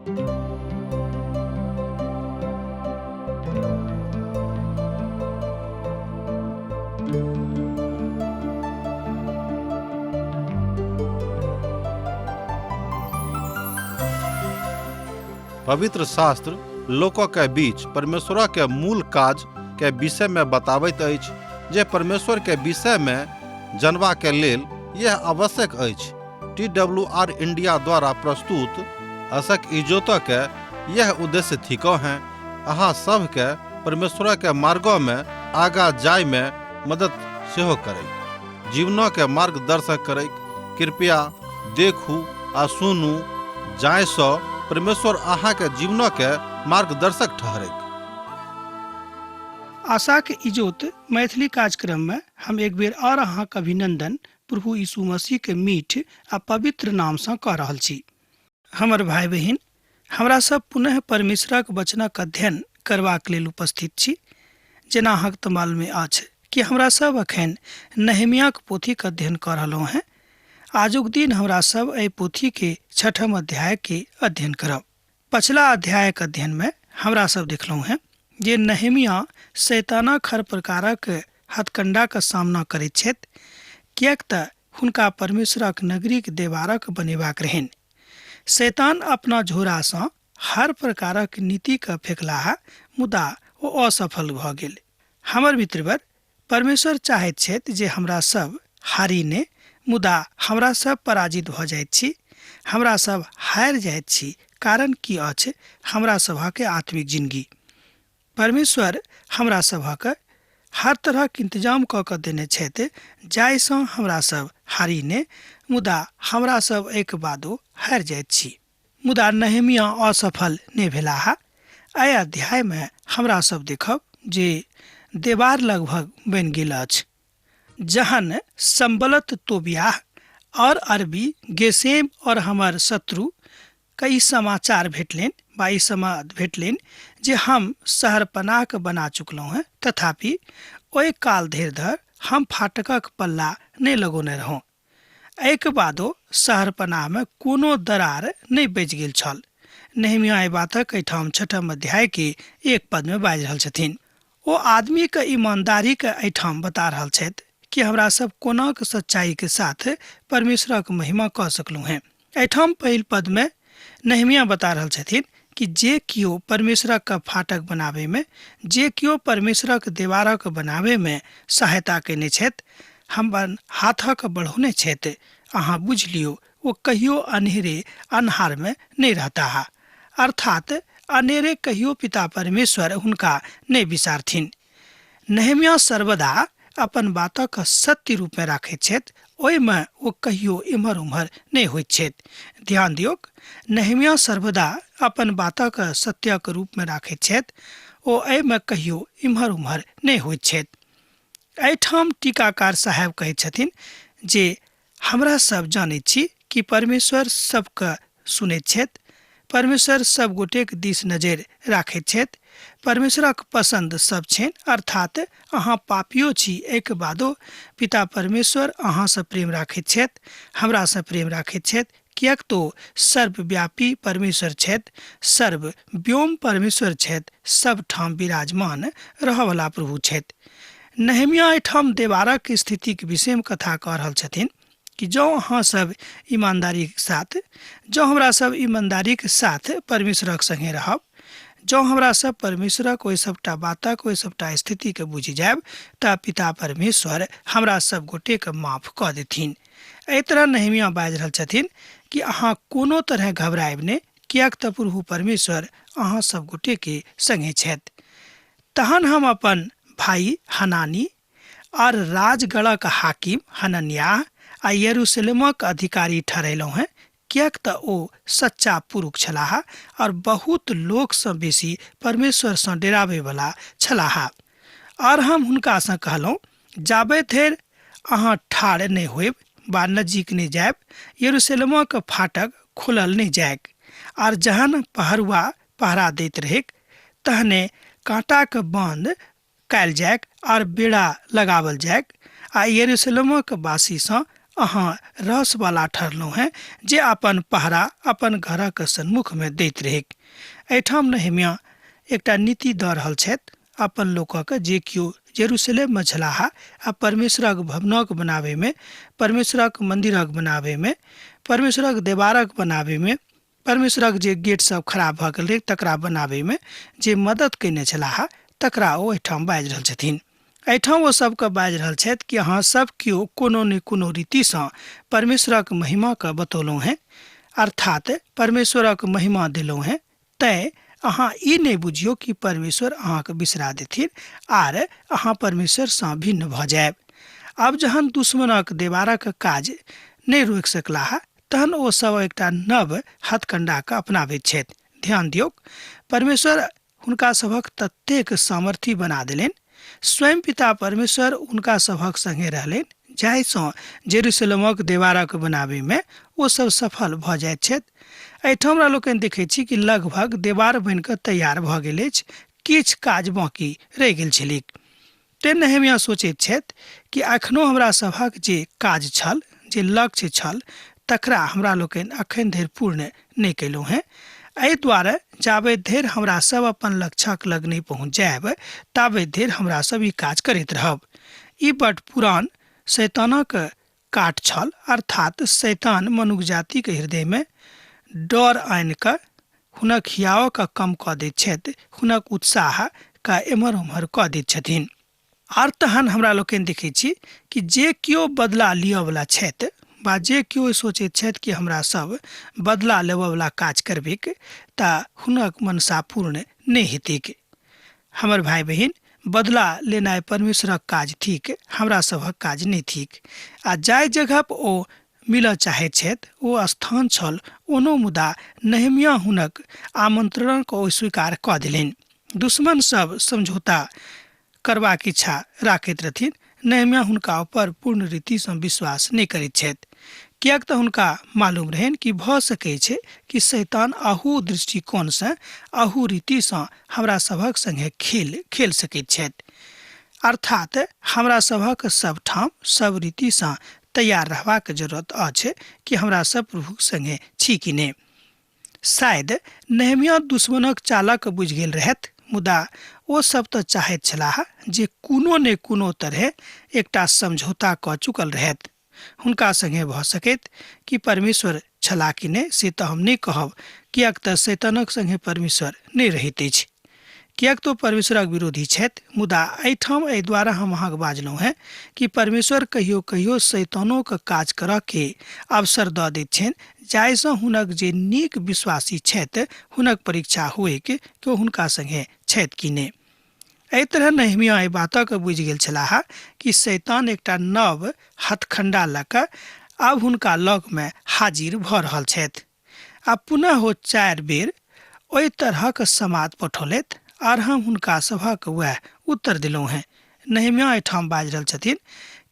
पवित्र शास्त्र लोक के बीच परमेश्वर के मूल काज के विषय में बताबैत अछि जे परमेश्वर के विषय में जनबा के लेल यह आवश्यक अछि। टी डब्ल्यू आर इंडिया द्वारा प्रस्तुत असक इजोत के यह उद्देश्य थिको हैं अहाँ सब के परमेश्वर के मार्गो में आगा जाय में मदद सेहो करैक, जीवनो के मार्गदर्शक करैक। कृपया देखू आ सुनू जाय सँ परमेश्वर अहाँ के जीवनो के मार्गदर्शक ठहरैक। आशाक इजोत मैथिली कार्यक्रम में हम एक बेर और अहाँक अभिनंदन प्रभु यीशु मसीह के मीठ आ पवित्र नाम सँ कऽ रहल छी। हमर भाई बहिन, हमरा सब पुनः परमेश्वरक वचनक अध्ययन करबाक लेल उपस्थित छी। जेना अहाँक तमाल में अछि कि हमरा सब अखन नहेमियाक पोथीक अध्ययन कऽ रहलहुँ हैं। आजुक दिन हमरा सब एहि पोथी के छठम अध्याय के अध्ययन करब। पछिला अध्यायक अध्ययन में हमरा सब देखलहुँ हैं जे नहेमिया शैतानक हर प्रकारक हथकंडाक सामना करैत छथि, किएक तऽ हुनका परमेश्वरक नगरीक देवारक बनेबाक रहनि। शैतान अपना झोरासँ हर प्रकारक नीतिके फेकलाह, मुदा ओ असफल भऽ गेल। हमर मित्रवर, परमेश्वर चाहैत छथि जे हमरा सब हारी ने, मुदा हमरा सब पराजित भऽ जाइत छी, हमरा सब हारि जाइत छी। कारण की अछि हमरा सभक आत्मिक जिंदगी? परमेश्वर हमरा सभक हर तरहक इंतजाम कऽ कऽ देने छथि जाहिसँ हमरा सब हारी ने, मुदा हमरा सब एहिके बादो हारि जाइत छी। मुदा नहेमिया असफल नहि भेलाह। एहि अध्यायमे हमरा सब देखब जे देवार लगभग बनि गेल अछि। जहन सम्बलत तोबियाह और अरबी गेसेम और हमर शत्रु के ई समाचार भेटलनि बा ई समाद भेटलनि जे हम शहरपनाहके बना चुकलहुँ हेँ, तथापि ओहि काल धरि धरि हम फाटकक पल्ला नहि लगौने रहौं। एहिके बादो शहरपनाहमे कोनो दरार नहि बचि गेल छल। नहेमिया एहि बातक एहिठाम छठम अध्यायके एक पदमे बाजि रहल छथिन। ओ आदमीके ईमानदारीके एहिठाम बता रहल छथि कि हमरा सब कोनाक सच्चाईके साथ परमेश्वरक महिमा कऽ सकलहुँ हेँ। एहिठाम पहिल पदमे नहेमिया बता रहल छथिन कि जे केओ परमेश्वरक फाटक बनाबैमे, जे केओ परमेश्वरक देवारक बनाबैमे सहायता कयने छथि, हमर हाथक बढ़ौने छथि, अहाँ बुझि लियौ ओ कहियो अन्हेरे अन्हारमे नहि रहताह। अर्थात अनेरे कहियो पिता परमेश्वर हुनका नहि बिसारथिन। नहेमिया सर्वदा अपन बातक सत्य रूपमे राखैत छथि, ओहिमे ओ कहियो एम्हर उम्हर नहि होइत छथि। ध्यान दियौक, नहेमिया सर्वदा अपन बातक सत्यक रूपमे राखैत छथि, ओ एहिमे कहियो एम्हर उम्हर नहि होइत छथि। एहिठाम टीकाकार साहेब कहैत छथिन जे हमरा सब जानैत छी कि परमेश्वर सबके सुनैत छथि, परमेश्वर सब गोटेक दिस नजरि राखैत छथि, परमेश्वरक पसंद सब छनि, अर्थात अहाँ पापियो छी एहिके बादो पिता परमेश्वर अहाँसँ प्रेम राखैत छथि, हमरासँ प्रेम राखैत छथि, किएक तो सर्वव्यापी परमेश्वर छथि, सर्व व्योम परमेश्वर छथि, सब ठाम विराजमान रहऽवला प्रभु छथि। नहेमिया एहिठाम देवारक स्थितिक विषयमे कथा कऽ रहल छथिन कि जँ अहाँ सब ईमानदारीक साथ, जँ हमरा सब ईमानदारीक साथ परमेश्वरक संगे रहब, जँ हमरा सब परमेश्वरक ओहि सबटा बातक ओहि सबटा स्थितिके बुझि जायब तऽ पिता परमेश्वर हमरा सब गोटेके माफ कऽ देथिन। एहि तरह नहेमिया बाजि रहल छथिन कि अहाँ कोनो तरह घबरायब नहि, किएक तऽ प्रभु परमेश्वर अहाँ सब गोटेके संगे छथि। तहन हम अपन भाई हनानी और राजगढ़क हाकिम हनन्याह आ यरूशलेमक अधिकारी ठहरेलहुँ हेँ, किएक तऽ ओ सच्चा पुरुष छलाह और बहुत लोकसँ बेसी परमेश्वरसँ डेराबैवला छलाह। और हम हुनकासँ कहलहुँ, जाबे धरि अहाँ ठाढ़ नहि होयब वा नजीक नहि जायब, यरूशलेमक फाटक खोलल नहि जायक। आर जहन पहरुआ पहरा दैत रहैक तहने काँटाक बाँध कयल जायक आर बेड़ा लगावल जायक आ यरूशलेमक वासीसँ अहाँ रहसवला ठहरलहुँ हेँ जे अपन पहरा अपन घरक सन्मुखमे दैत रहैक। एहिठाम नहेम्याह एकटा नीति दऽ रहल छथि अपन लोकक जे केओ जेरूशलेममे छलाह आ परमेश्वरक भवनक बनाबैमे, परमेश्वरक मन्दिरक बनाबैमे, परमेश्वरक देवारक बनाबैमे, परमेश्वरक जे गेट सब खराब भऽ गेल रहै तकरा बनाबैमे जे मदद कयने छलाह तकरा ओ एहिठाम बाजि रहल छथिन। एहिठाम ओ सबके बाजि रहल छथि कि अहाँ सब केओ कोनो ने कोनो रीतिसँ परमेश्वरक महिमाके बतौलहुँ हेँ, अर्थात परमेश्वरक महिमा देलहुँ हेँ। तैँ अहाँ ई नहि बुझियौ कि परमेश्वर अहाँके बिसरा देथिन आर अहाँ परमेश्वरसँ भिन्न भऽ जायब। आब जहन दुश्मनक देवारक काज नहि रोकि सकलाह तहन ओ सब एकटा नव हथकंडाके अपनाबैत छथि। ध्यान दियौक, परमेश्वर हुनका सभक ततेक सामर्थ्य बना देलनि, स्वयं पिता परमेश्वर हुनका सभक संगे रहलनि, जाहिसँ जेरूशलेमक देवारक बनाबैमे ओ सब सफल भऽ जाइत छथि। एहिठाम हमरा लोकनि देखैत छी कि लगभग देवार बनि कऽ तैयार भऽ गेल अछि, किछु काज बाँकी रहि गेल छलैक। तेँ नहेम्याह सोचैत छथि कि एखनो हमरा सभक जे काज छल, जे लक्ष्य छल, तकरा हमरा लोकनि एखन धरि पूर्ण नहि कयलहुँ हेँ। एहि दुआरे जाबे धरि हमरा सब अपन लक्ष्यक लग नहि पहुँच जायब ताबे धरि हमरा सब ई काज करैत रहब। ई बड पुरान शैतानक काट छल, अर्थात शैतान मनुख जातिक हृदयमे डर आनि कऽ हुनक हियावके कम कऽ दैत छथि, हुनक उत्साहके एम्हर ओम्हर कऽ दैत छथिन। आर तहन हमरा लोकनि देखै छी कि जे केओ बदला लिअवला छथि वा जे केओ सोचैत छथि कि हमरा सब बदला लेबऽवला काज करबैक, तऽ हुनक मनसा पूर्ण नहि हेतैक। हमर भाय बहिन, बदला लेनाइ परमेश्वरक काज थिक, हमरा सभक काज नहि थिक। आ जाहि जगह पर ओ मिलऽ चाहैत छथि ओ स्थान छल ओनो, मुदा नहेम्याह हुनक आमंत्रणक ओ स्वीकार कऽ देलनि। दुश्मन सब समझौता करबाक इच्छा राखैत रहथिन, नहेम्याह हुनका ऊपर पूर्ण रीतिसँ विश्वास नहि करैत छथि, किएक तऽ हुनका मालूम रहनि कि भऽ सकै छै कि शैतान अहू दृष्टिकोणसँ, अहू रीतिसँ हमरा सभक संगे खेल खेल सकैत छथि। अर्थात हमरा सभक सब ठाम सब रीतिसँ तैयार रहबाक जरूरत अछि कि हमरा सब प्रभुक संगे छी कि नहि। शायद नहेम्याह दुश्मनक चालक बुझि गेल रहथि, मुदा ओ सब तऽ चाहैत छलाह जे कोनो ने कोनो तरहे एकटा समझौता कऽ चुकल रहथि। हुनका संगे भऽ सकैत कि परमेश्वर छलाह कि नहि से तऽ हम नहि कहब, किएक तऽ शैतानक संगे परमेश्वर नहि रहैत अछि, किएक तऽ ओ परमेश्वरक विरोधी छथि। मुदा एहिठाम एहि द्वारा हम अहाँके बाजलहुँ हेँ कि परमेश्वर कहियो कहियो शैतानोके काज करऽ के अवसर दऽ दैत छनि, जाहिसँ हुनक जे नीक विश्वासी छथि हुनक परीक्षा होइक कि ओ हुनका संगे छथि कि नहि। एहि तरह नहेम्याह एहि बातक बुझि गेल छलाह कि शैतान एकटा नव हथखंडा लऽ कऽ आब हुनका लगमे हाजिर भऽ रहल छथि। आ पुनः ओ 4 बेर ओहि तरहक समाद पठौलथि आर हम हुनका सभक वएह उत्तर देलहुँ हेँ। नहेम्याह एहिठाम बाजि रहल छथिन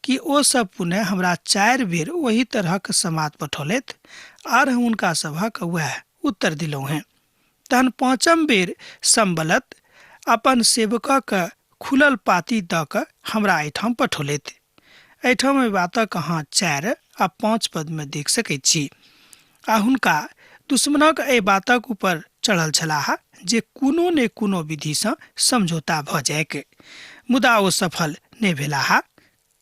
कि ओ सब पुनः हमरा 4 बेर ओहि तरहक समाद पठौलथि आर हम हुनका सभक वएह उत्तर देलहुँ हेँ। तहन 5म बेर सम्बलत अपन सेवकक खुलल पाती दऽ कऽ हमरा एहिठाम पठौलथि। एहिठाम एहि बातक अहाँ 4 आ 5 पदमे देख सकैत छी। आ हुनका दुश्मनक एहि बातक ऊपर चढ़ल छलाह जे कोनो ने कोनो विधिसँ समझौता भऽ जाइक, मुदा ओ सफल नहि भेलाह,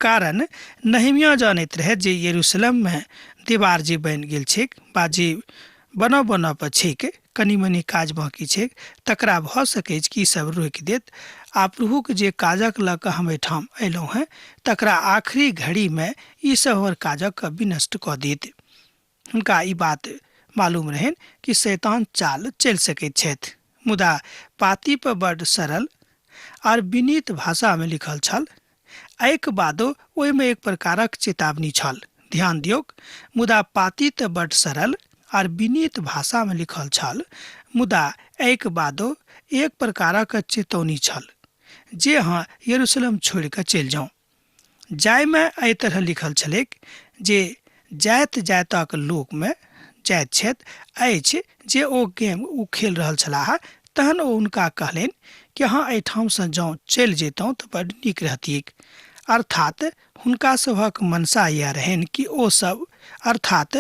कारण नहेम्याह जानैत रहै जे यरूशलेममे दीवार जे बनि गेल छैक वा जे बनऽ बनऽ पर छैक, कनि मनि काज बाँकी छैक, तकरा भऽ सकैछ कि सब रोकि देत आ प्रभुक जे काजक लऽ कऽ हम एहिठाम अयलहुँ हेँ तकरा आखिरी घड़ीमे ई सब हमर काजक विनष्ट कऽ देत। हुनका ई बात मालूम रहनि कि शैतान चाल चलि सकैत छथि, मुदा पाती पर बड्ड सरल आर विनीत भाषामे लिखल छल। एहिके बादो ओहिमे एक प्रकारक चेतावनी छल। ध्यान दियौक, मुदा पाती तऽ बड्ड सरल आर विनीत भाषामे लिखल छल, मुदा एहिके बादो एक प्रकारक चेतौनी छल जे अहाँ यरूशलेम छोड़ि कऽ चलि जाउ। जाहिमे एहि तरह लिखल छलैक जे जाति जातिक लोकमे जाइत छथि अछि जे ओ गेम ओ खेल रहल छलाह, तहन ओ हुनका कहलनि कि अहाँ एहिठामसँ जँ चलि जैतहुँ तऽ बड्ड नीक रहतिक। अर्थात हुनका सभक मनसा यह रहनि कि ओ सब, अर्थात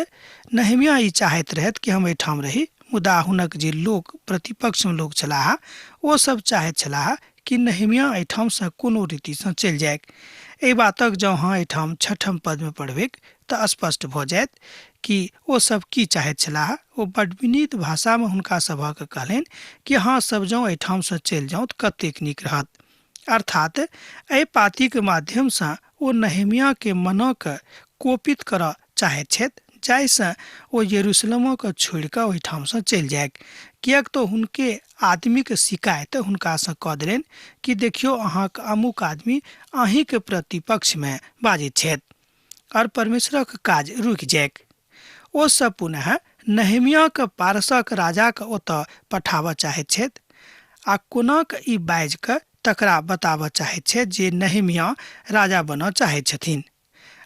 नहेमिया ई चाहैत रहथि कि हम एहिठाम रही, मुदा हुनक जे लोक प्रतिपक्षमे लोक छलाह ओ सब चाहैत छलाह कि नहेमिया एहिठामसँ कोनो रीतिसँ चलि जाय। एहि बातक जँ अहाँ एहिठाम छठम पदमे पढ़बैक तऽ स्पष्ट भऽ जायत कि ओ सब की चाहैत छलाह। ओ बड विनीत भाषामे हुनका सभक कहलनि कि अहाँ सब जँ एहिठामसँ चलि जाउ तऽ कतेक नीक रहत। अर्थात एहि पातीके माध्यमसँ ओ नहेमियाके मनके कोपित करऽ चाहैत छथि, जाहिसँ ओ यरूशलेमके छोड़ि कऽ ओहिठामसँ चलि जाय। किएक तऽ हुनके आदमीके शिकायत हुनकासँ कऽ देलनि कि देखियौ अहाँके अमुक आदमी अहीँके प्रतिपक्षमे बाजैत छथि और परमेश्वरक काज रुकि जायक। ओ सब पुनः नहेमियाके पारसक राजाके ओतऽ पठाबऽ चाहैत छथि आ कोनाके ई बाजि कऽ तकरा बताबऽ चाहैत छथि जे नहेमिया राजा बनऽ चाहैत छथिन।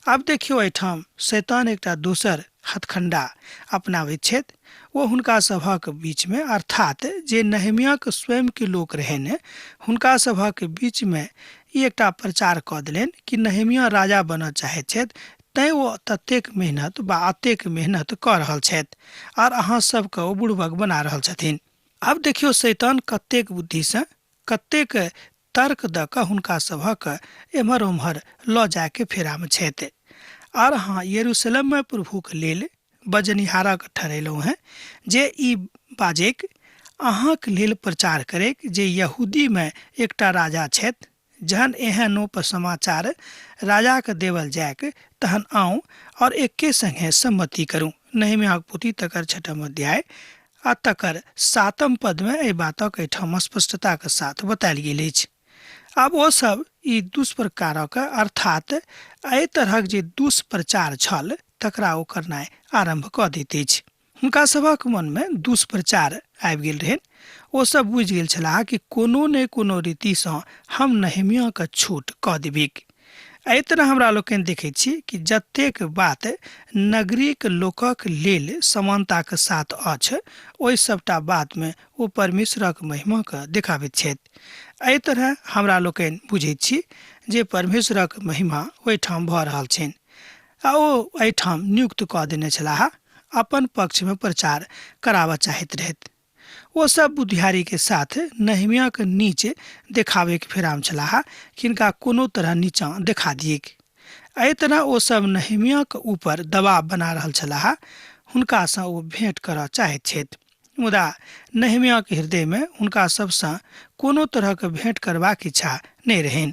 आब देखियौ एहिठाम शैतान एकटा दोसर हथखंडा अपनाबैत छथि। ओ हुनका सभक बीचमे, अर्थात जे नहेमियाके स्वयंके लोक रहनि, हुनका सभक बीचमे ई एकटा प्रचार कऽ देलनि कि नहेमिया राजा बनऽ चाहैत छथि, तैँ ओ ततेक मेहनत वा अतेक मेहनत कऽ रहल छथि आर अहाँ सबके ओ बुड़बक बना रहल छथिन। आब देखियौ शैतान कतेक बुद्धिसँ, कतेक तर्क दऽ कऽ हुनका सभक एम्हर ओम्हर लऽ जायके फेरामे छथि। आर अहाँ यरूशलेममे प्रभुके लेल बजनिहारक ठहरेलहुँ हेँ जे ई बाजैक, अहाँके लेल प्रचार करैक जे यहूदीमे एकटा राजा छथि। जहन एहनो पर समाचार राजाके देवल जायक तहन आउ और एके संगे सम्मति करू। नहेमियाक पोथी तकर छठम अध्याय आ तकर सातम पदमे एहि बातक एहिठाम स्पष्टताके साथ बतायल गेल अछि। आब ओ सब ई दुष्प्रकारक, अर्थात एहि तरहक जे दुष्प्रचार छल तकरा ओ करनाइ आरम्भ कऽ दैत अछि। हुनका सभक मनमे दुष्प्रचार आबि गेल रहनि। ओ सब बुझि गेल छलाह कि कोनो ने कोनो रीतिसँ हम नहेमियाके छूट कऽ देबिक। एहि तरह हमरा लोकनि देखैत छी कि जतेक बात नगरीक लोकक लेल समानताके साथ अछि ओहि सबटा बातमे ओ परमेश्वरक महिमाके देखाबैत छथि। एहि तरह हमरा लोकनि बुझैत छी जे परमेश्वरक महिमा ओहिठाम भऽ रहल छनि आ ओ एहिठाम नियुक्त कऽ देने छलाह, अपन पक्षमे प्रचार कराबऽ चाहैत रहथि। ओ सब बुद्धियारी के साथ नहेमिया के नीचे देखाबे के फेराम छलाह कि हिनका कोनो तरह नीचा देखा दिएक। एहि तरह ओ सब नहेमिया के ऊपर दबाव बना रहल छलाह, हुनकासँ ओ भेंट करऽ चाहैत छथि। मुदा नहेमिया के हृदय में हुनका सबसँ कोनो तरह के भेंट करबाक इच्छा नहि रहनि।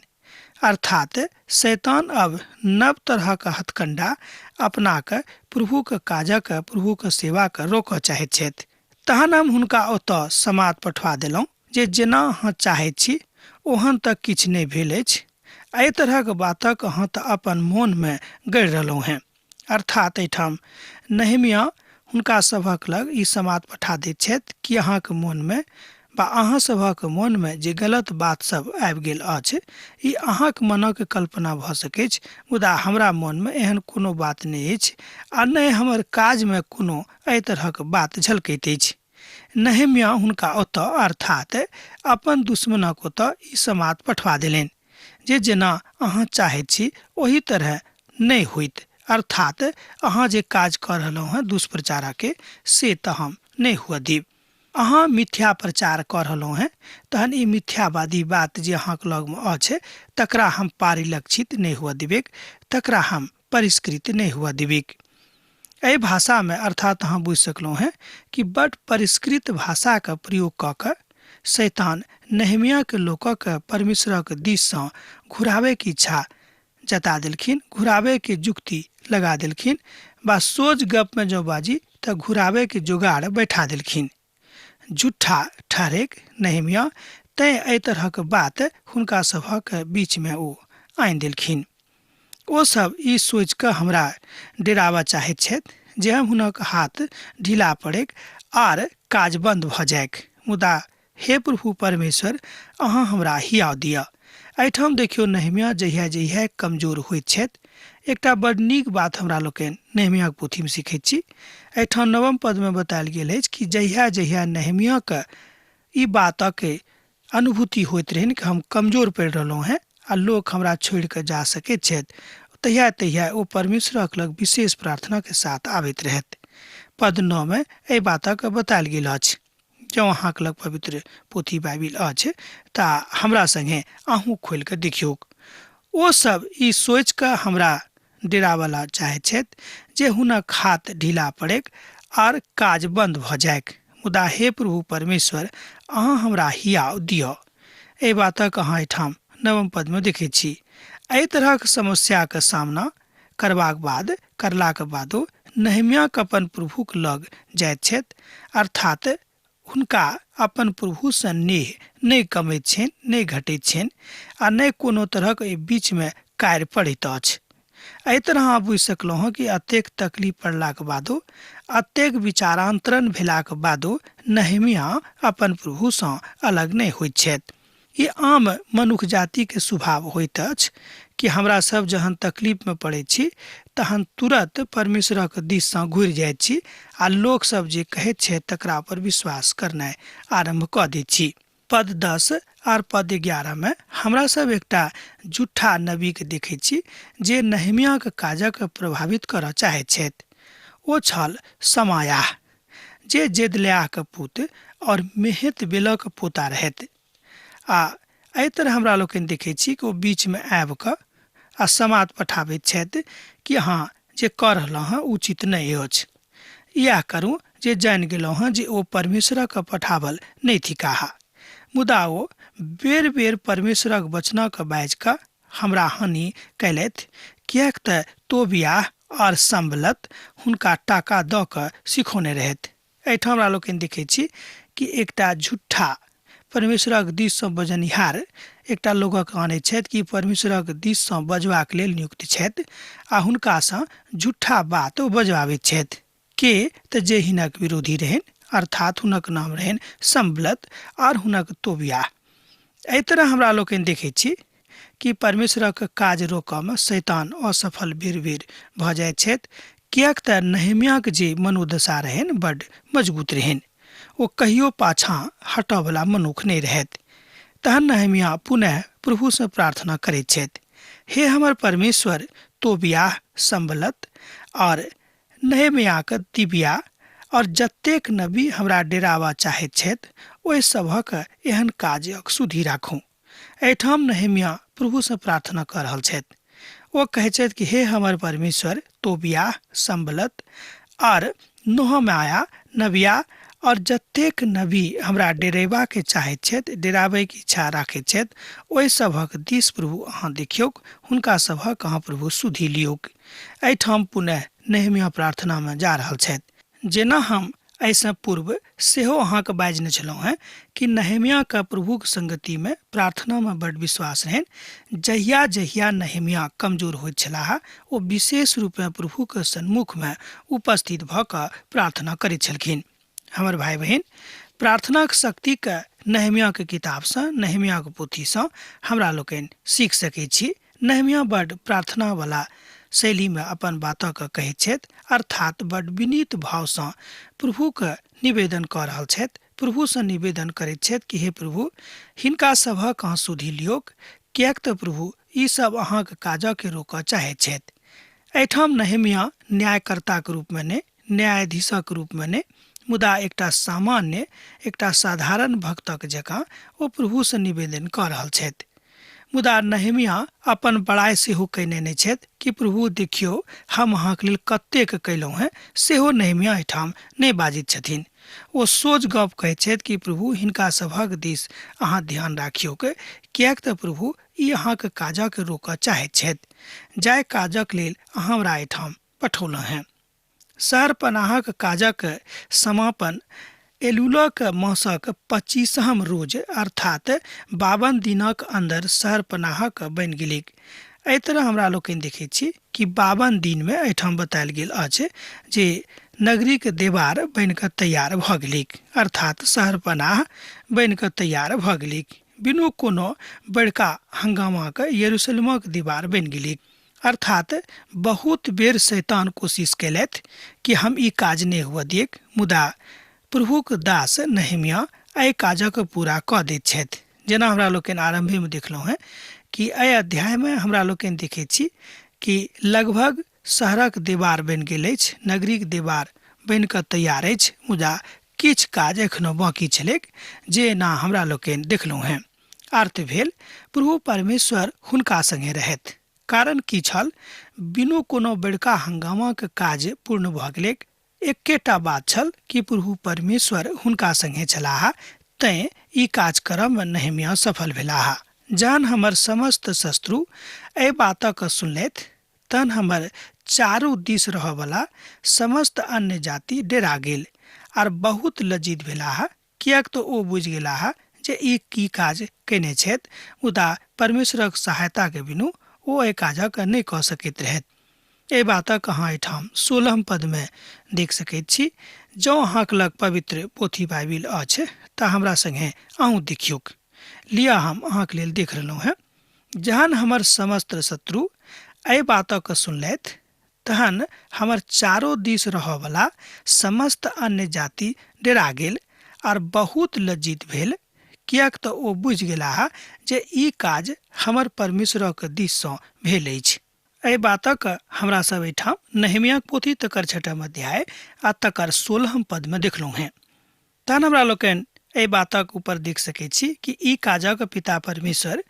अर्थात शैतान अब नव तरहक हथकंडा अपना के प्रभुके काजक, प्रभुके सेवाके रोकऽ चाहैत छथि। तहन हम हुनका ओतऽ समाद पठवा देलहुँ जे जेना अहाँ चाहैत छी ओहन तऽ किछु नहि भेल अछि। एहि तरहक बातक अहाँ तऽ अपन मोनमे गढ़ि रहलहुँ हेँ। अर्थात एहिठाम नहेमिया हुनका सभक लग ई समाद पठा दैत छथि कि अहाँके मोनमे वा अहाँ सभक मोनमे जे गलत बात सब आबि गेल अछि ई अहाँक मनक कल्पना भऽ सकैछ, मुदा हमरा मोनमे एहन कोनो बात नहि अछि आ नहि हमर काजमे कोनो एहि तरहक बात झलकैत अछि। नहेमिया हुनका ओतऽ, अर्थात अपन दुश्मनक ओतऽ ई समाद पठवा देलनि जे जेना अहाँ चाहैत छी ओहि तरह नहि होइत, अर्थात अहाँ जे काज कऽ रहलहुँ हेँ दुष्प्रचारके से तऽ हम नहि हुअ देब। अहाँ मिथ्या प्रचार कऽ रहलहुँ हेँ तहन ई मिथ्यावादी बात जे अहाँके लगमे अछि तकरा हम पारिलक्षित नहि हुअ देबैक, तकरा हम परिष्कृत नहि हुअ देबैक। एहि भाषामे, अर्थात अहाँ बुझि सकलहुँ हेँ कि बड परिष्कृत भाषाके प्रयोग कऽ कऽ शैतान नहेमियाके लोकक परमेश्वरक दिससँ घुराबैके इच्छा जता देलखिन, घुराबैके जुक्ति लगा देलखिन वा सोझ गपमे जँ बाजी तऽ घुराबैके जोगाड़ बैठा देलखिन। झूठा ठहरेक नहेमिया तैँ एहि तरहक बात हुनका सभक बीचमे ओ आनि देलखिन। ओ सब ई सोचि कऽ हमरा डेराबऽ चाहैत छथि जे हम हुनक हाथ ढीला पड़ैक आर काज बन्द भऽ जाइक, मुदा हे प्रभु परमेश्वर अहाँ हमरा हियाव दिअ। एहिठाम देखियौ नहेमिया जहिया जहिया कमजोर होइत छथि। एकटा बड नीक बात हमरा लोकनि नहेमियाक पोथीमे सिखैत छी। एहिठाम नवम पदमे बतायल गेल अछि कि जहिया जहिया नहेमियाके ई बातक अनुभूति होइत रहनि कि हम कमजोर पड़ि रहलहुँ हेँ, आ लोक हमरा छोड़ि कऽ जा सकैत छथि, तहिया तहिया ओ परमेश्वरक लग विशेष प्रार्थना के साथ आबैत रहथि। पद 9 मे एहि बातक बतायल गेल अछि। जँ अहाँक लग पवित्र पोथी बाइबिल अछि तऽ हमरा संगे अहूँ खोलि कऽ देखियौक। ओ सब ई सोचि कऽ हमरा डेरावला चाहैत छथि जे हुनक हाथ ढीला पड़ैक आर काज बन्द भऽ जाइक, मुदा हे प्रभु परमेश्वर, अहाँ हमरा हियाव दिअ। एहि बातक अहाँ एहिठाम 9 पदमे देखैत छी। एहि तरहक समस्याक सामना करबाक बाद करलाक बादो नहेम्याह अपन प्रभुक लग जाइत छथि, अर्थात हुनका अपन प्रभुसँ नेह नहि कमैत छनि, नहि घटैत छनि आ नहि कोनो तरहक एहि बीचमे कार्य पड़ैत अछि। एहि तरह अहाँ बुझि सकलहुँ हँ कि अतेक तकलीफ पड़लाक बादो, अतेक विचारांतरण भेलाक बादो नहेम्याह अपन प्रभुसँ अलग नहि होइत छथि। ई आम मनुख जातिके स्वभाव होइत अछि कि हमरा सब जहन तकलीफमे पड़ैत छी तहन तुरत परमेश्वरक दिससँ घुरि जाइत छी आ लोक सब जे कहैत छथि तकरा पर विश्वास करनाइ आरम्भ कऽ दैत छी। पद 10 आर पद 11 मे हमरा सब एकटा झूठा नबीके देखैत छी जे नहेम्याहक काजक प्रभावित करऽ चाहैत छथि। ओ छल समायाह, जे जेदल्याहक पुत्र और मेहत बेलक पोता रहथि। आ एहि तरह हमरा लोकनि देखैत छी कि ओ बीचमे आबि कऽ आ समाद पठाबैत छथि कि अहाँ जे कऽ रहलहुँ हँ उचित नहि अछि, इएह करू जे जानि गेलहुँ हँ जे ओ परमेश्वरक पठावल नहि थिकाह। मुदा ओ बेर बेर परमेश्वरक वचनक बाजि कऽ हमरा हानि कयलथि, किएक तऽ तोबियाह आओर सम्बलत हुनका टाका दऽ कऽ सिखौने रहथि। एहिठाम हमरा लोकनि देखैत छी कि एकटा झूठा परमेश्वरक दिससँ बजनिहार एकटा लोकक आनैत छथि कि परमेश्वरक दिससँ बजबाक लेल नियुक्त छथि आ हुनकासँ झूठा बात ओ बजबाबैत छथि। के तऽ जे हिनक विरोधी रहनि, अर्थात हुनक नाम रहनि सम्बलत आर हुनक तोबियाह। एहि तरह हमरा लोकनि देखैत छी कि परमेश्वरक काज रोकऽमे शैतान असफल बेर बेर भऽ जाइत छथि, किएक तऽ नहेम्याहक जे मनोदशा रहनि बड्ड मजबूत रहनि। ओ कहियो पाछाँ हटऽवला मनुख नहि रहथि। तहन नहेम्याह पुनः प्रभुसँ प्रार्थना करैत छथि, हे हमर परमेश्वर, तोबियाह, सम्बलत और नहेम्याहक तिबिया और जतेक नबी हमरा डेराबा चाहैत छथि ओहि सभक एहन काजक सुधि राखू। एहिठाम नहेम्याह प्रभुसँ प्रार्थना कऽ रहल छथि। ओ कहैत छथि कि हे हमर परमेश्वर, तोबियाह, सम्बलत और नोहमाया नबिया और जतेक नबी हमरा डेरेबाके चाहैत छथि, डेराबैके इच्छा राखैत छथि, ओहि सभक दिस प्रभु अहाँ देखियौक, हुनका सभक अहाँ प्रभु सुधि लियौक। एहिठाम पुनः नहेम्याह प्रार्थनामे जा रहल छथि। जेना हम एहिसँ पूर्व सेहो अहाँके बाजने छलहुँ हेँ कि नहेम्याहके प्रभुक संगतिमे प्रार्थनामे बड्ड विश्वास रहनि। जहिया जहिया नहेम्याह कमजोर होइत छलाह ओ विशेष रूपेँ प्रभुक सन्मुखमे उपस्थित भऽ कऽ प्रार्थना करैत छलखिन। हमर भाइ बहिन, प्रार्थनाक शक्तिके नहेम्याहके किताबसँ, नहेम्याहके पोथीसँ हमरा लोकनि सीख सकैत छी। नहेम्याह बड्ड प्रार्थनावला शैलीमे अपन बातक कहैत छथि, अर्थात बड्ड विनीत भावसँ प्रभुके निवेदन कऽ रहल छथि। प्रभुसँ निवेदन करैत छथि कि हे प्रभु, हिनका सभक अहाँ सुधि लियौक, किएक तऽ प्रभु ई सब अहाँक काजके रोकऽ चाहैत छथि। एहिठाम नहेम्याह न्यायकर्ताक रूपमे नहि, न्यायाधीशक रूपमे नहि, मुदा एकटा सामान्य, एकटा साधारण भक्तक जकाँ ओ प्रभुसँ निवेदन कऽ रहल छथि। मुदा नहेम्याह अपन बड़ाइ सेहो कयने नहि छथि कि प्रभु देखियौ हम अहाँके लेल कतेक कयलहुँ हेँ, सेहो नहेम्याह एहिठाम नहि बाजैत छथिन। ओ सोझ गप कहैत छथि कि प्रभु हिनका सभक दिस अहाँ ध्यान राखियौक, किएक तऽ प्रभु ई अहाँके काजक रोकऽ चाहैत छथि, जाहि काजक लेल अहाँ हमरा एहिठाम पठौलहुँ हेँ। शहर पनाहक काजक समापन एलूलक मासक 25हम रोज अर्थात 52 दिनक अन्दर शहर पनाहक बनि गेलैक। एहि तरह हमरा लोकनि देखैत छी कि 52 दिनमे एहिठाम बतायल गेल अछि जे नगरीक देवार बनि कऽ तैयार भऽ गेलैक, अर्थात शहर पनाह बनि कऽ तैयार भऽ गेलैक। बिनु कोनो बड़का हंगामाक यरूशलेमक दीवार बनि गेलैक। अर्थात बहुत बेर शैतान कोशिश कयलथि कि हम ई काज नहि हुअ दियैक, मुदा प्रभुक दास नहेम्याह एहि काजक पूरा कऽ दैत छथि। जेना हमरा लोकनि आरम्भेमे देखलहुँ हेँ कि एहि अध्यायमे हमरा लोकनि देखैत छी कि लगभग शहरक दीवार बनि गेल अछि, नगरीक दीवार बनि कऽ तैयार अछि, मुदा किछु काज एखनो बाँकी छलैक जे ना हमरा लोकनि देखलहुँ हेँ। अर्थ भेल प्रभु परमेश्वर हुनका संगे रहथि। कारण की छल? बिनु कोनो बड़का हंगामाक काज पूर्ण भऽ गेलैक। एकेटा बात छल कि प्रभु परमेश्वर हुनका संगे छलाह, तैँ ई काज करऽमे नहेम्याह सफल भेलाह। जहन हमर समस्त शत्रु एहि बातक सुनलथि तहन हमर चारू दिस रहऽवला समस्त अन्य जाति डेरा गेल आर बहुत लज्जित भेलाह, किएक तऽ ओ बुझि गेलाह जे ई की काज कयने छथि, मुदा परमेश्वरक सहायताके बिनु ओ एहि काजक नहि कऽ सकैत रहथि। एहि बातक अहाँ एहिठाम 16 पदमे देख सकैत छी। जँ अहाँक लग पवित्र पोथी बाइबिल अछि तऽ हमरा संगे अहूँ देखियौक। लिअ, हम अहाँके लेल देख रहलहुँ हेँ। जहन हमर समस्त शत्रु एहि बातक सुनलथि तहन हमर चारो दिस रहऽवला समस्त अन्य जाति डेरा गेल आर बहुत लज्जित भेल, किएक तऽ ओ बुझि गेलाह जे ई काज हमर परमेश्वरक दिससँ भेल अछि। एहि बातक हमरा सब एहिठाम नहेम्याक पोथी तकर 6 अध्याय आ तकर 16 पदमे देखलहुँ हेँ। तहन हमरा लोकनि एहि बातक ऊपर देख सकैत छी कि ई काजक पिता परमेश्वर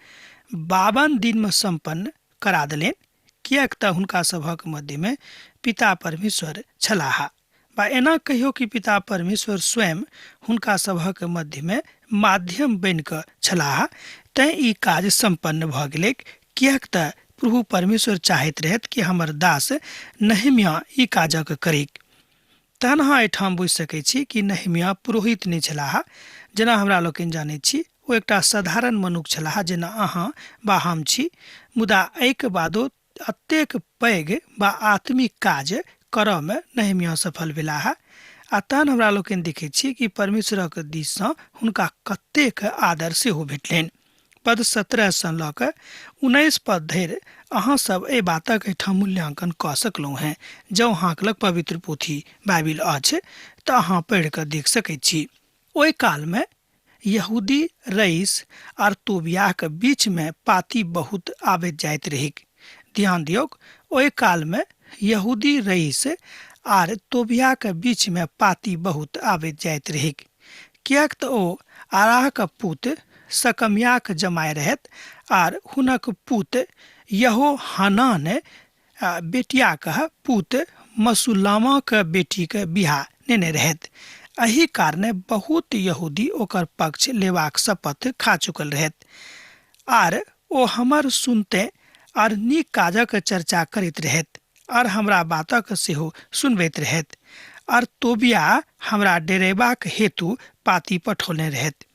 52 दिनमे सम्पन्न करा देलनि, किएक तऽ हुनका सभक मध्यमे पिता परमेश्वर छलाह, बा एना कहियो कि पिता परमेश्वर स्वयं हुनका सभक मध्यमे माध्यम बनि कऽ छलाह, तैँ ई काज सम्पन्न भऽ गेलैक, किएक तऽ प्रभु परमेश्वर चाहैत रहथि कि हमर दास नहेम्याह ई काजक करैक। तहन अहाँ एहिठाम बुझि सकैत छी कि नहेम्याह पुरोहित नहि छलाह, जेना हमरा लोकनि जानैत छी। ओ एकटा साधारण मनुख छलाह जेना अहाँ बा हम छी, मुदा एहिके बादो एतेक पैघ बा आत्मिक काज करऽमे नहेम्याह सफल भेलाह। आ तहन हमरा लोकनि देखैत छी कि परमेश्वरक दिससँ हुनका कतेक आदर सेहो भेटलनि। पद 17 सँ लऽ कऽ 19 पद धरि अहाँ सब एहि बातक एहिठाम मूल्यांकन कऽ सकलहुँ हेँ। जँ अहाँक लग पवित्र पोथी बाइबिल अछि तऽ अहाँ पढ़ि कऽ देख सकैत छी। ओहि कालमे यहूदी रईस आर तोबियाहक बीचमे पाती बहुत आबैत जाइत रहैक। ध्यान दियौक, ओहि कालमे यहूदी रईस आर तोबियाहक बीचमे पाती बहुत आबैत जाइत रहैक, किएक तऽ ओ आराहक पुत सकमियाक जमाय रहैत आर हुनक पुत यहोहानान बेटियाक पुत मसुलामाक बेटीक बियाह नेने रहैत। एहि कारणे बहुत यहूदी ओकर पक्ष लेबाक शपथ खा चुकल रहैत आर ओ हमर सुनते आर नीक काजक चर्चा करैत रहैत आर हमरा बातक सेहो सुनबैत रहैत आर तोबिया हमरा डेरेबाक हेतु पाती पठौने रहैत।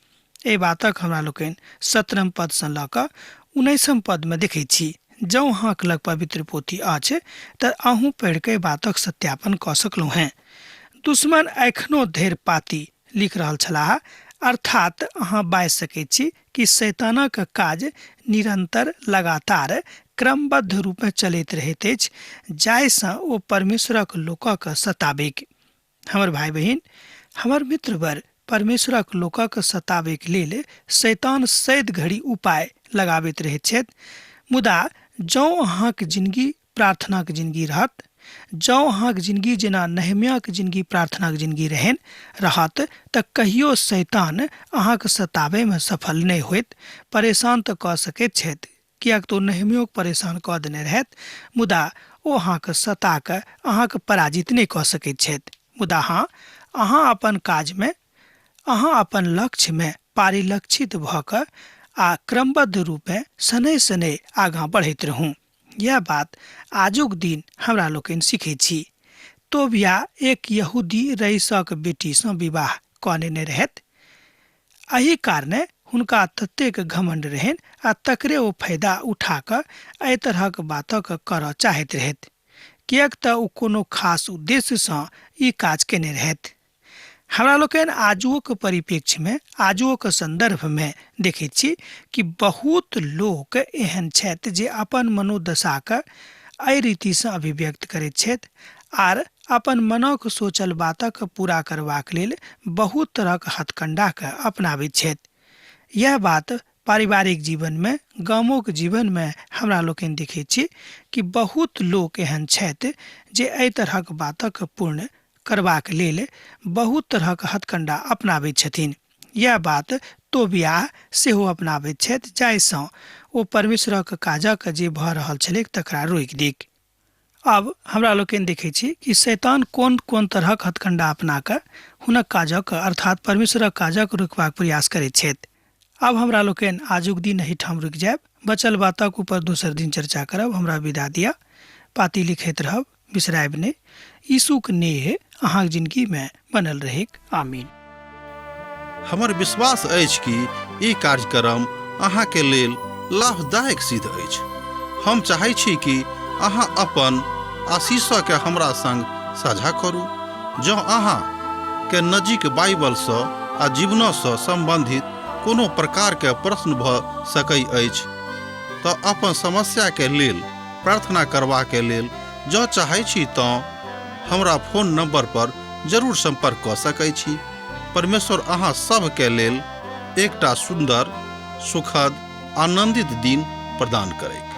एहि बातक हमरा लोकनि 17 पदसँ लऽ कऽ 19 पदमे देखैत छी। जँ अहाँक लग पवित्र पोथी अछि तऽ अहूँ पढ़ि कऽ एहि बातक सत्यापन कऽ सकलहुँ हेँ। दुश्मन एखनो धरि पाती लिख रहल छलाह, अर्थात अहाँ बाजि सकैत छी कि शैतानक काज निरंतर लगातार क्रमबद्ध रूपमे चलैत रहैत अछि, जाहिसँ ओ परमेश्वरक लोकक सताबैक। हमर भाइ बहिन, हमर मित्रवर, परमेश्वरक लोकक सताबैक लेल शैतान सैद घड़ी उपाय लगाबैत रहैत छथि, मुदा जँ अहाँक जिनगी प्रार्थनाक जिनगी रहत, जँ अहाँक जिनगी जेना नहेम्याक जिनगी प्रार्थनाक जिनगी रहनि रहत, तऽ कहियो शैतान अहाँक सताबैमे सफल नहि होइत। परेशान तऽ कऽ सकैत छथि, किएक तऽ ओ नहेम्योके परेशान कऽ देने रहथि, मुदा ओ अहाँके सता कऽ अहाँके पराजित नहि कऽ सकैत छथि। मुदा हँ, अहाँ अपन काजमे, अहाँ अपन लक्ष्यमे पारिलक्षित भऽ कऽ आ क्रमबद्ध रूपेँ शनैः शनैः आगाँ बढ़ैत रहू। यह बात आजुक दिन हमरा लोकनि सीखै छी। तोबिया एक यहूदी रईसक बेटीसँ विवाह कऽ नेने रहथि। एहि कारणे हुनका ततेक घमंड रहनि आ तकरे ओ फायदा उठा कऽ एहि तरहक बातक करऽ चाहैत रहथि, किएक तऽ ओ कोनो खास उद्देश्यसँ ई काज केने रहथि। हमरा लोकनि आजुओक परिप्रेक्ष्यमे, आजुओक सन्दर्भमे देखैत छी कि बहुत लोक एहन छथि जे अपन मनोदशाके एहि रीतिसँ अभिव्यक्त करैत छथि आर अपन मनक सोचल बातक पूरा करबाक लेल बहुत तरहक हथकंडाके अपनाबैत छथि। यह बात पारिवारिक जीवनमे, गामोक जीवनमे हमरा लोकनि देखैत छी कि बहुत लोक एहन छथि जे एहि तरहक बातक पूर्ण करबाक लेल बहुत तरहक हथकण्डा अपनाबैत छथिन। इएह बात तोबियाह सेहो अपनाबैत छथि, जाहिसँ ओ परमेश्वरक काजक जे भऽ रहल छलैक तकरा रोकि दिक। आब हमरा लोकनि देखैत छी कि शैतान कोन कोन तरहक हथकण्डा अपना कऽ हुनक काजक अर्थात परमेश्वरक काजक रोकबाक प्रयास करैत छथि। आब हमरा लोकनि आजुक दिन एहिठाम रुकि जायब, बचल बातक ऊपर दोसर दिन चर्चा करब। हमरा विदा दिअ। पाती लिखैत रहब, बिसरायब नहि। यीशुक नेह अहाँक जिनगीमे बनल रहैक। आमीन। हमर विश्वास अछि कि ई कार्यक्रम अहाँके लेल लाभदायक सिद्ध अछि। हम चाहै छी कि अहाँ अपन आशीषके हमरा संग साझा करू। जँ अहाँ के नजीक बाइबलसँ आ जीवनसँ सम्बन्धित कोनो प्रकारके प्रश्न भऽ सकै अछि तऽ अपन समस्याके लेल प्रार्थना करबाके लेल जँ चाहै छी तँ हमरा फोन नंबर पर जरूर संपर्क कऽ सकै छी। परमेश्वर अहाँ सभके लेल एकटा सुन्दर, सुखद, आनंदित दिन प्रदान करैक।